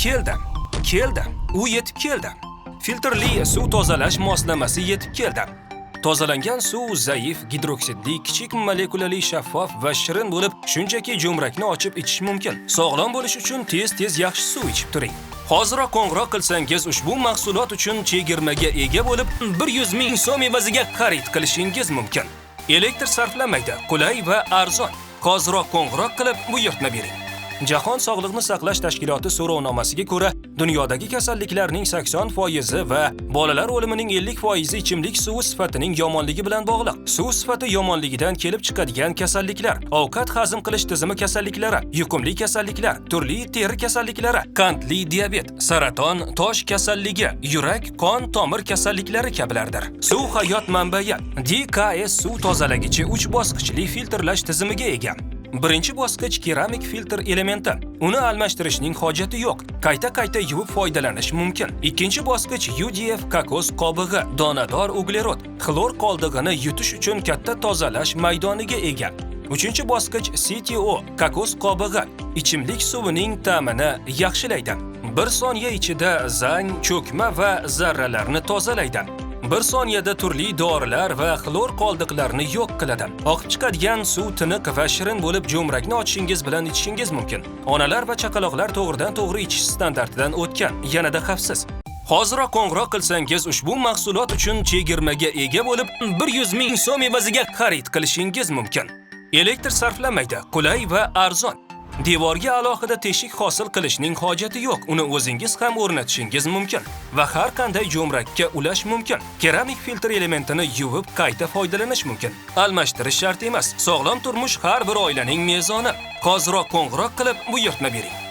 Keldi. Keldi. U yetib keldi. Filtrli suv tozalash moslamasi yetib keldi. Tozalangan suv zaif gidroksidli, kichik molekulali, shaffof va shirin bo'lib, shunchaki jo'mrakni ochib ichish mumkin. Sog'lom bo'lish uchun tez-tez yaxshi suv ichib turing. Hoziroq qo'ng'iroq qilsangiz, ushbu mahsulot uchun chegirmaga ega bo'lib, 100 ming so'm evaziga xarid qilishingiz mumkin. Elektr sarflamaydi, qulay va arzon. Hoziroq qo'ng'iroq qilib buyurtma bering. Jahon sog'liqni saqlash tashkiloti so'rovnomasiga ko'ra, dunyodagi kasalliklarning 80% va bolalar o'limining 50% ichimlik suvi sifatining yomonligi bilan bog'liq. Suv sifati yomonligidan kelib chiqadigan kasalliklar: ovqat hazm qilish tizimi kasalliklari, yuqumli kasalliklar, turli teri kasalliklari, qandli diabet, saraton, tosh kasalligi, yurak, qon tomir kasalliklari kabilardir. Suv hayot manbai. DKS suv tozalagichi 3 bosqichli filtrlash tizimiga ega. Birinchi bosqich keramik filtr elementi. Uni almashtirishning hojati yo'q. Qayta-qayta yuvib foydalanish mumkin. Ikkinchi bosqich UDF kokos qobig'i, donador uglerod, xlor qoldig'ini yutish uchun katta tozalash maydoniga ega. Uchinchi bosqich CTO kokos qobig'i, ichimlik suvining ta'mini yaxshilaydi. Bir soniya ichida zang, cho'kma va zarralarni tozalaydi. Bir soniyada turli dorilar va xlor qoldiqlarini yo'q qiladi. Oqib chiqadigan suv tiniq va shirin bo'lib, jo'mrakni ochishingiz bilan ichishingiz mumkin. Onalar va chaqaloqlar to'g'ridan-to'g'ri ichish standartidan o'tgan, yanada xavfsiz. Hoziroq qo'ng'iroq qilsangiz, ushbu mahsulot uchun chegirmaga ega bo'lib, 100 ming so'm evaziga xarid qilishingiz mumkin. Elektr sarflamaydi, qulay va arzon. Devorga alohida teshik hosil qilishning hojati yo'q. Uni o'zingiz ham o'rnatishingiz mumkin va har qanday jo'mrakka ulash mumkin. Keramik filtr elementini yuvib qayta foydalanish mumkin. Almashtirish shart emas. Sog'lom turmush har bir oilaning mezoni. Hoziroq qo'ng'iroq qilib buyurtma bering.